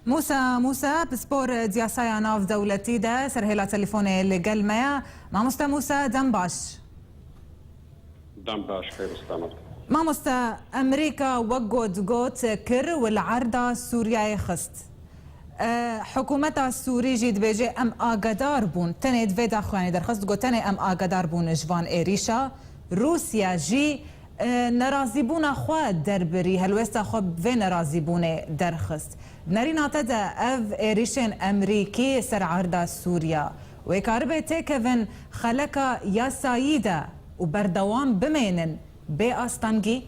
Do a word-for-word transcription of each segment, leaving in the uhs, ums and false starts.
Mûsa Mûsa, pispor di yasaya navdewletî de serhêla telefonê li gel me ye. Mamoste Mûsa, dem baş. Dem baş, xêr û selamet. Mamoste, Amerîka wek got got kir û li erda Sûriyeyê xist. E, hikûmeta Sûrî jî dibêje, em agadar bûn. Tenê di vê daxuyanî derxist, got, tenê em agadar bûn ji van êrîşa. Rûsya jî, e, nerazîbûna xwe derbirî, helwesta xwe bi vê nerazîbûnê derxist. Nerîna te de ev êrîşên Amerîkî ser erda Sûriya wê karibe têkevin xeleka yasayî de û berdewam bimênin bê astengî?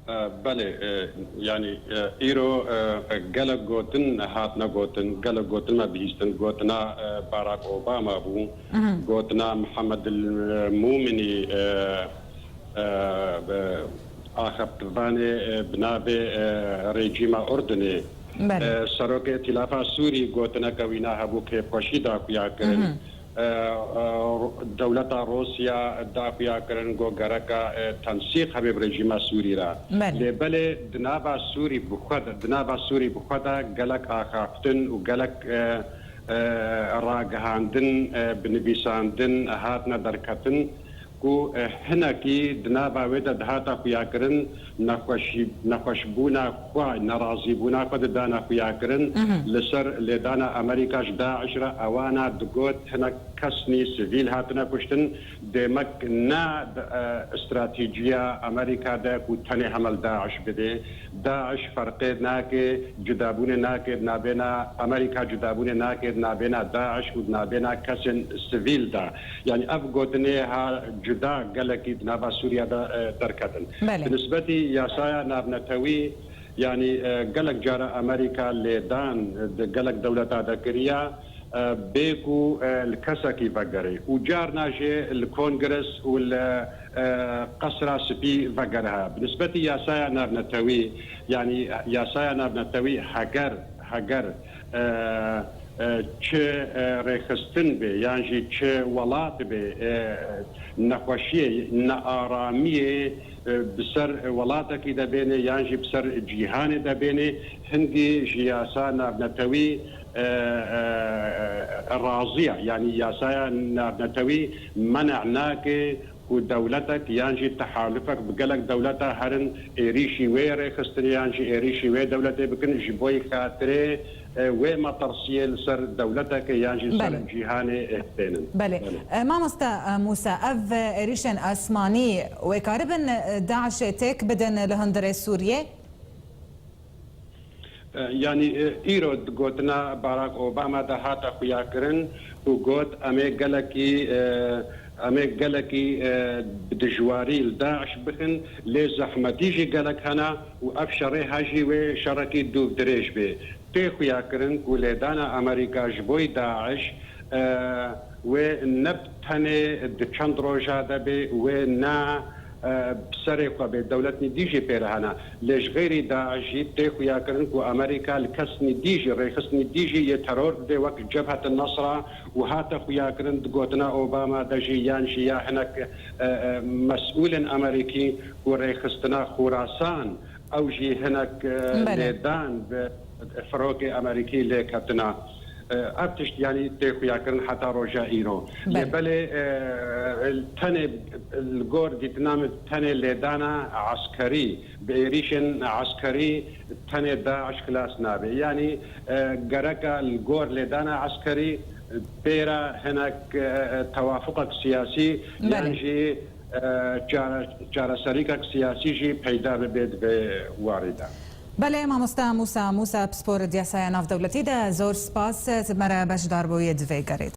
E, belê, e, yanî, e, îro, e, gelek gotin hatine gotin, gelek gotin me bihîstin. Gotina, e, Barack Obama bû, Mhm. gotina Mihemed el Mûminî, e, e, e, axaftivanê, e, bi navê, e, rejîma Urdunê. Belê. E, Serokê Îtîlafa Sûrî gotineke wîna hebû, kêfxweşî daxuya kirin. Mhm. E, e, dewleta Rûsya daxuya kirin, got gereka, e, tensîq hebe bi rejîma Sûrî re. Belê. Lê belê di nava Sûrî bi xwe de, di nava Sûrî bi xwe de gelek axaftin û gelek, e, e, ragihandin, e, binivîsandin hatine derketin ku, e, hinekî di nava wê de dihata xuyakirin, nexweşî-, nexweşbûna xwe, nerazîbûna xwe didana xuyakirin Mhm. li ser lêdana Amerîka ji DAIŞ re. Ewana digot hinek kesnî sivîl hatine kuştin. Demek ne, e, stratejiya Amerîka de ku tenê hemel DAIŞ bide. DAIŞ ferqê nake, cudabûnê nake di nabêna Amerîka, cudabûnê nake di nabêna DAIŞ û di nabêna kesên sivîl de. Yanî ev gotinê ha cuda gelekî di nava Sûriya de, e, derketin. Belê. Bi nisbetî yasaya navnetewî, yanî, e, gelek cara Amerîka lêdan di gelek dewleta de kiriya, e, bê ku, e, li kesekî vegerê û carna jî li kongres û li, e, Qesra Spî vegeriha. Bi nisbetî yasaya navnetewî, yanî yasaya navnetewî heger, heger, e, e, çi, e, rêxistin bê yan jî çi welat bê, e, nexweşiyê, nearamiyê, e, bi ser welatekî de bêne yan jî bi ser cîhanê de bêne, hingî ji yasa navnetewî, e, e, e, razî ye. Yanî yasaya navnetewî men'a nake ku dewletek yan jî tehalufek bi gelek dewleta herin êrîşî wê rêxistinê yan jî êrîşî wê dewletê bikin, ji bo yî xatirê, e, wê metirsiyê li ser dewleteke yan jî li ser Belê. cîhanê, e, tênin. Belê. Belê. E, mamoste, e, Mûsa, ev, e, êrîşên esmanî wê karibin, e, DAIŞê têk bidin li hundirê Sûriyê? E, yanî, e, îro di gotina Barack Obama de hate xuyakirin û got, em ê gelekî, e, em ê gelekî, e, bi dijwarî li DAIŞ bixin, lê zehmetî jî gelek hene û ev şerê ha jî wê şerekî dûvdirêj bê. Tê xuyakirin ku lêdana Amerîka ji bo DAIŞ, e, wê ne bi tenê di çend roja de bê, wê ne, e, bi serê xwe bê, dewletnî dî jî pê re hene. Lê ji xeyrî DAIŞ jî tê xuyakirin ku Amerîka li kesnî dî jî, rêxistinî dî jî yê teror didê, wek Cebhet Nesra û hate xuyakirin di gotina Obama de jî, yan jî ya hinek, e, e, mesûlên Amerîkî ku rêxistina Xurasan, ew jî hinek, e, Belê. lêdan bi firokê Amerîkî lê ketina. E, ev tişt, yanî, tê xuyakirin heta roja îro. Lê Belê. belê, e, tenê li gor dîtina min tenê lêdana eskerî, bi êrîşên eskerî tenê DAIŞ xilas nabe. Yanî, e, gereka li gor lêdana eskerî pê re hinek, e, e, tewafuqek siyasî yan Belê. jî, e, çare-, çareserîkek siyasî jî peyda bibe di vê warî de. Belê, mamoste Mûsa Mûsa, pispor di yasaya navdewletî de, zor spas, tu me re beşdar bûyî di vê gerê de.